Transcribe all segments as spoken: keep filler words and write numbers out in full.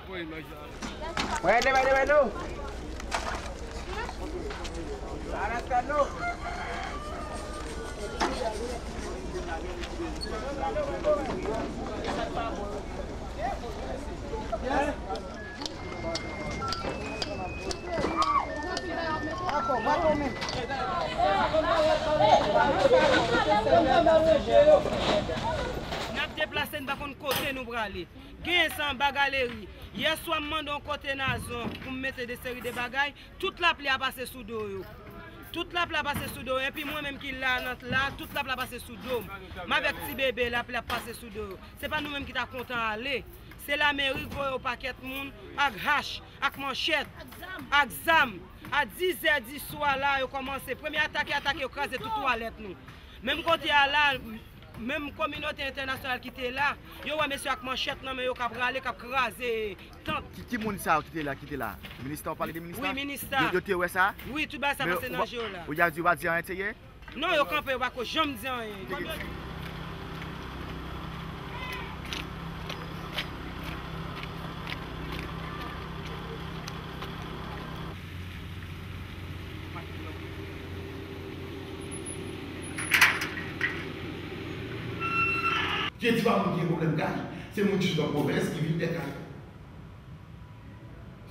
Mwen, demè, demè, nou. N ap deplase, n pa konn kote nou prale. Genyen sa anba galeri. Yèswa, m mande yon kote Nazon pou m mete de seri de bagay. Tout lapli a pase sou do yo. Tout lapli a pase sou do yo. Epi mwen menm ki la, nan la, tout lapli a pase sou do m. M avèk ti bebe, lapli ap pase sou do yo. Se pa nou menm ki ta kontan ale. Se lameri k voye yon pakèt moun ak hach, ak manchèt, ak zam. A dizè di swa la, yo kòmanse. Premye atak yo atake, yo kraze tout twalèt nou. Menm kote a la, menm kominote entènasyonal ki te la, yo wè mesye ak manchèt nan men yo k ap rale, k ap kraze tant. Ki, ki moun sa yo ki te la, ki te la? Minista, w pale de minista? Wi, minista. Yo, yo te wè sa? Wi, tout bagay sa pase nan je yo la. Ou ja di, ou pa di anyen serye? Non, yo kanpe, yo pa ko janm di anyen. Jedi pa moun ki gen pwoblèm kay, se moun ki sot nan pwovens ki vin fè kay.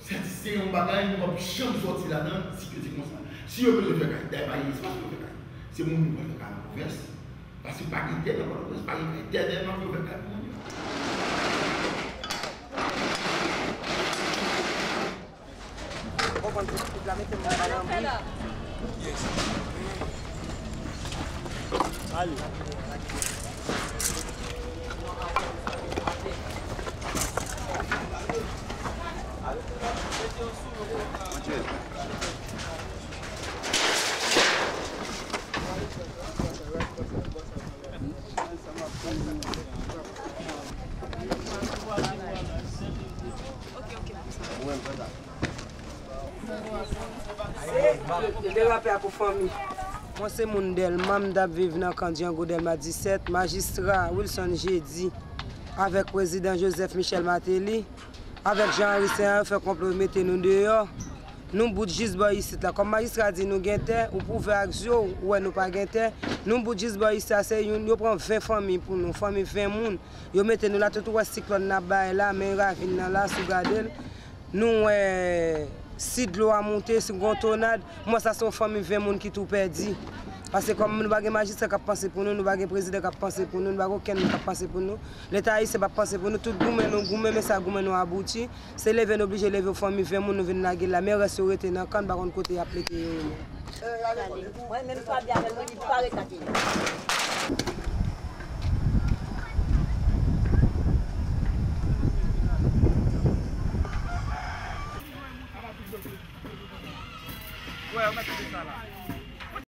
Sa se yon bagay nou p ap janm sòti ladan si yo di konsa. Si yo bezwen fè kay, dayè pa gen espas pou yo fè kay. Se moun yo pral fè kay nan pwovens. Paske pa gen tè nan Pòtoprens, pa gen kay. Tè dayè nan pou yo fè kay pou moun yo. Konprann pitit la mete m nan kalanbri. Ale. Yo derape ak yon fanmi. Mwen se moun Dèlma, m t ap viv nan kan Django Dèlma disèt. Majistra Wilson Jeudi avèk prezidan Joseph Michel Martelly avèk Jean Henry Saint Henry fè konplo mete nou deyò. Nou bout jis bò isit la. Kòm majistra di nou gen tè, ou pwouve ak zye w, ou wè nou pa gen tè. Nou bout jis bò isit la, se youn, yo pran ven fanmi pou nou, fanmi ven moun. Yo mete nou la, tout ou wè siklòn n ap bay la, men ravin nan la, si w gade l, nou wè si dlo a moute, si gon tònad, m wè sa se yon fanmi ven moun ki tou pèdi. Paske kòm nou pa gen majistra k ap panse pou nou, nou pa gen prezidan k ap panse pou nou, nou pa gen okenn moun k ap panse pou nou. Leta ayisyen p ap panse pou nou, tout goumen nou goumen, men sa goumen nou abouti. Se leve n oblije leve, yon fanmi ven moun nou vin lage la, men rès yo rete nan kan, n pa konn kote y ap mete yo. Mwen menm Fabia avè mwen, li pa ret ak li.